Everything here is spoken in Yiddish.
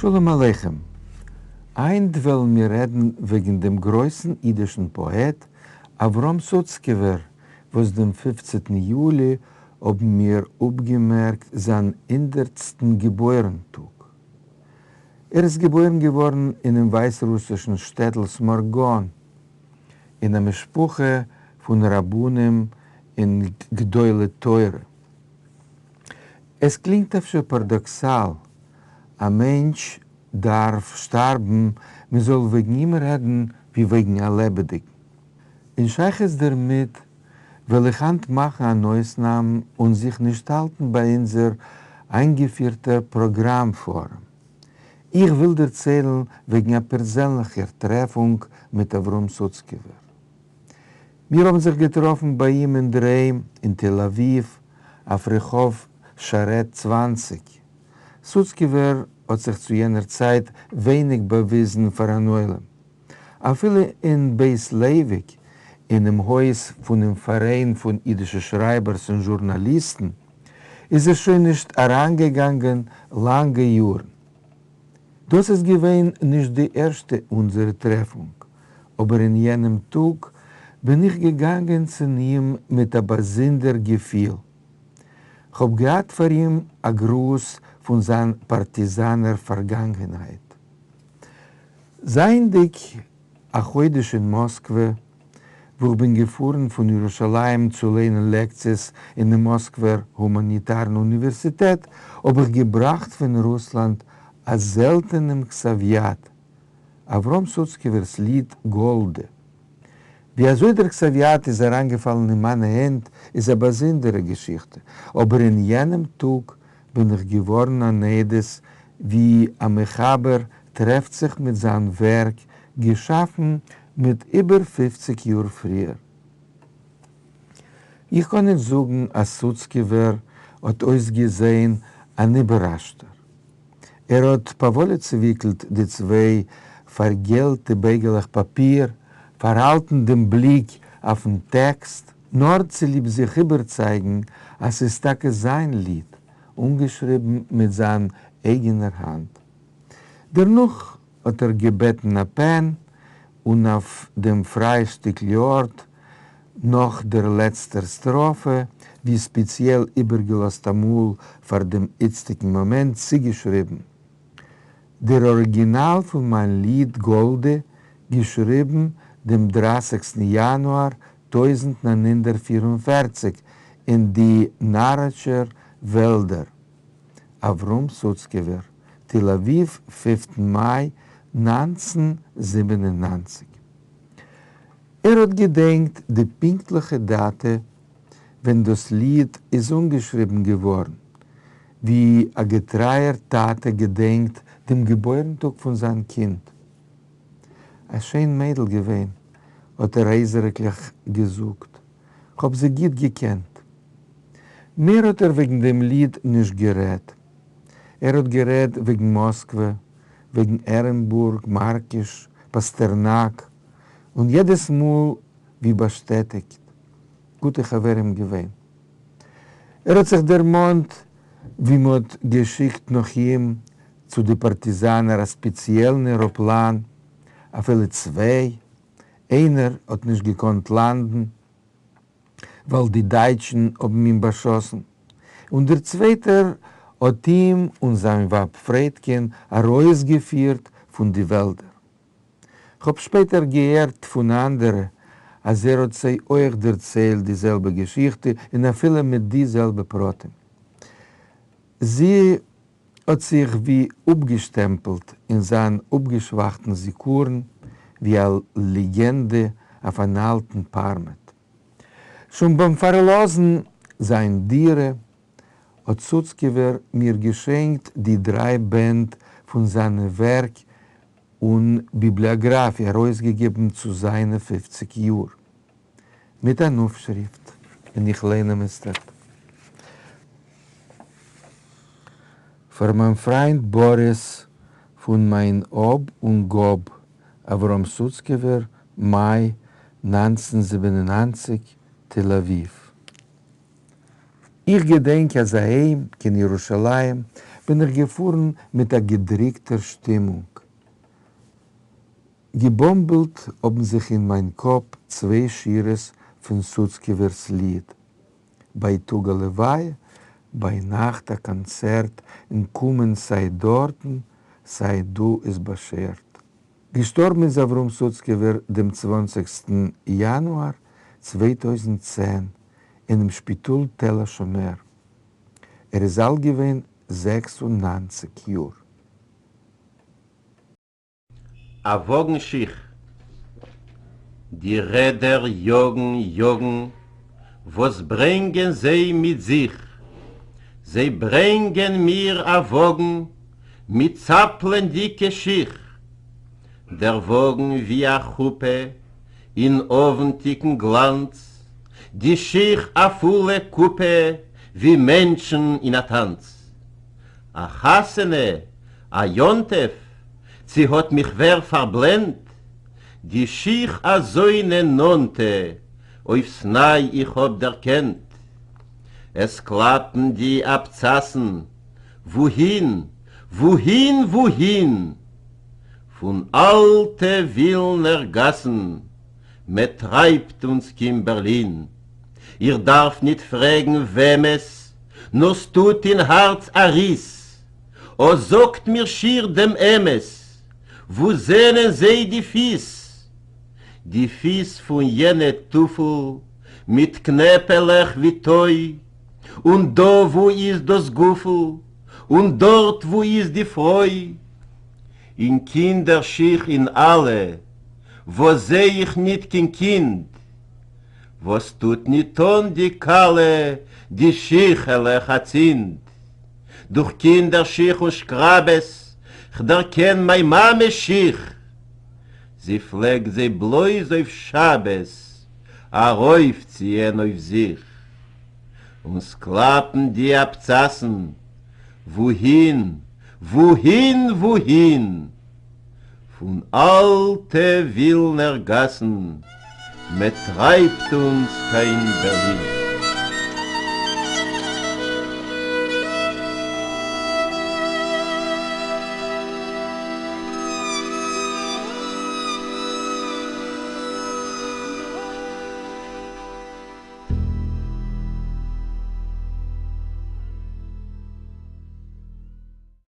שלום עליכם! היינט וועלן מיר רעדן וועגן דעם גרויסן אידישן פאעט אברהם סוצקעווער, וואס דעם פופצנטן יולי האבן מיר אפגעמערקט זיין הונדערטסטן געבוירן טאג. ער איז געבוירן געווארן אינעם ווייסרוסישן שטעטל סמארגאן, אין א משפחה פון רבנים און גדולי תורה. עס קלינגט אפשר פארדאקסאל, א מענטש דארף שטארבן מען זאל וועגן אים רעדן ווי וועגן א לעבעדיגן. אין שייכות דערמיט וועל איך היינט מאכן אן אויסנאם און זיך נישט האלטן ביי אונזער איינגעפירטער פראגראם פארעם. איך וויל דערציילן וועגן א פערזענליכער טרעפונג מיט אברהם סוצקעווער. מיר האבן זיך געטראפן ביי אים אינדערהיים אין תל אביב אויף רחוב שרת 20. סוצקעווער האט זיך צו יענער צייט ווייניג באוויזן פאר אן עולם. אפילו אין בית לייוויק, אינעם הויז פונעם פאראיין פון אידישע שרייבערס און זשורנאליסטן, איז ער שוין נישט אריינגעגאנגען לאנגע יארן. דאס איז געווען נישט די ערשטע אונזערע טרעפונג, אבער אין יענעם טאג בין איך געגאנגען צו אים מיט א באזונדער געפיל. כ'האב געהאט פאר אים א גרוס פון זיין פארטיזאנער פארגאנגענהייט. זייענדיג א חודש אין מאסקווע, וואו כ'בין געפארן פון ירושלים צו ליינען לעקציעס אינעם מאסקווער הומאניטארן אוניווערסיטעט, האב איך געבראכט פון רוסלאנד א זעלטענעם כתב-יד, אברהם סוצקעווער'ס ליד גאלדע. ווי אזוי דער כתב-יד איז אריינגעפאלן אין מיינע הענט איז א באזונדערע געשיכטע, אבער אין יענעם טאג בין איך געווארן אן עדות ווי א מחבר טרעפט זיך מיט זיין ווערק געשאפן מיט איבער 50 יאר פריער. איך קען נישט זאגן אז סוצקעווער האט אויסגעזעהן אן איבערראשטער. ער האט פאוואליע צעוויקלט די צוויי פארגעלטע בייגעלעך פאפיר, פארהאלטן דעם בליק אויפן טעקסט, נאר צוליב זיך איבערצייגן אז ס'איז טאקע זיין ליד, אנגעשריבן מיט זיין אייגענער האנט. דערנאך האט ער געבעטן א פען, און אויף דעם פריי שטיקל ארט, נאך דער לעצטער סטראפע, ווי ספעציעל איבערגעלאזט אמאל פאר דעם איצטיגן מאמענט, צוגעשריבן. דער אריגינאל פון מיין ליד גאלדע, געשריבן דעם דרייסיגסטן יאנואר 1944 אין די נאראטשער וועלדער. אברהם סוצקעווער, תל אביב, פינפטן מאי 1997. ער האט געדענקט די פונקטליכע דאטע ווען דאס ליד איז אנגעשריבן געווארן, ווי א געטרייער טאטע געדענקט דעם געבוירן טאג פון זיין קינד. א שיין מיידל געווען, האט ער הייזעריקליך געזאגט, כ'האב זי גוט געקענט. מער האט ער וועגן דעם ליד נישט גערעדט. ער האט גערעדט וועגן מאסקווע, וועגן ערענבורג, מארקיש, פאסטערנאק, און יעדעס מאל ווי באשטעטיגט, גוטע חברים געווען. ער האט זיך דערמאנט ווי מ'האט געשיקט נאך אים צו די פארטיזאנער א ספעציעלן עראפלאן, אפילו צוויי, איינער האט נישט געקאנט לאנדן ווייל די דייטשן האבן אים באשאסן, און דער צווייטער האט אים און זיין ווייב פרעדקין ארויסגעפירט פון די וועלדער. כ'האב שפעטער געהערט פון אנדערע אז ער האט זיי אויך דערציילט די זעלבע געשיכטע און אפילו מיט די זעלבע פרטים. זי האט זיך ווי אפגעשטעמפלט אין זיין אפגעשוואכטן זיכרון ווי א לעגענדע אויף אן אלטן פארמעט. שוין ביים פארלאזן זיין דירה האט סוצקעווער מיר געשענקט די דריי בענד פון זיינע ווערק און ביבליאגראפיע ארויסגעגעבן צו זיינע 50 יאר. מיט אן אויפשריפט, און איך ליין אים איצטערט. פאר מיין פריינט באריס פון מיין האב און גאב, אברהם סוצקעווער, מאי 1997, תל אביב. איך געדענק אז אהיים קיין ירושלים בין איך געפארן מיט א געדריקטער שטימונג. געבאמבלט האבן זיך אין מיין קאפ צוויי שורות פון סוצקעווער'ס ליד, בייטאג א לוויה, ביינאכט א קאנצערט און קומען סיי דארטן סיי דא איז באשערט. געשטארבן איז אברהם סוצקעווער דעם צוואנציגסטן יאנואר 2010 אינעם שפיטאל תל השומר. ער איז אלט געווען 96 יאר. אַ וואָגן שיך. די רעדער יאָגן, יאָגן, וואָס ברענגען זיי מיט זיך? זיי ברענגען מיר אַ וואָגן מיט צאַפּלענדיקע שיך. דער וואָגן ווי אַ חופּה אין אָוונטיקן גלאַנץ, די שיך אַ פֿולע קופּע ווי מענטשן אין אַ טאַנץ. אַ חתונה, אַ יום-טובֿ, צי האָט מיך ווער פֿאַרבלענדט? די שיך אַזוינע נאָענטע אויף ס'נײַ איך האָב דערקענט. עס קלאַפּן די אַבצאַסן, וווּהין, וווּהין, וווּהין? פֿון אַלטע ווילנער גאַסן מע טרײַבט אונדז קיין בערלין. איך דאַרף ניט פֿרעגן וועמעס, נאָר ס'טוט אין האַרץ אַ ריס. אָ, זאָגט מיר שיך דעם אמת, וווּ זענען זיי די פֿיס? די פֿיס פֿון יענע טופֿל מיט קנעפּעלעך ווי טוי, און דאָ וווּ איז דאָס גופֿל, און דאָרט וווּ איז די פֿרוי? אין קינדער-שיך אין אַלע, וואָס זע איך ניט קיין קינד, וואָס טוט ניט אָן די כּלה די שיכעלעך אַצינד? דורך קינדער-שיך און שקראַבעס כ'דערקען מײַן מאַמעס שיך. זי פֿלעגט זיי בלויז אויף שבת אַרויפֿציִען אויף זיך. און ס'קלאַפּן די אַבצאַסן, וווּהין, וווּהין, וווּהין? פֿון אַלטע ווילנער גאַסן מע טרײַבט אונדז קיין בערלין.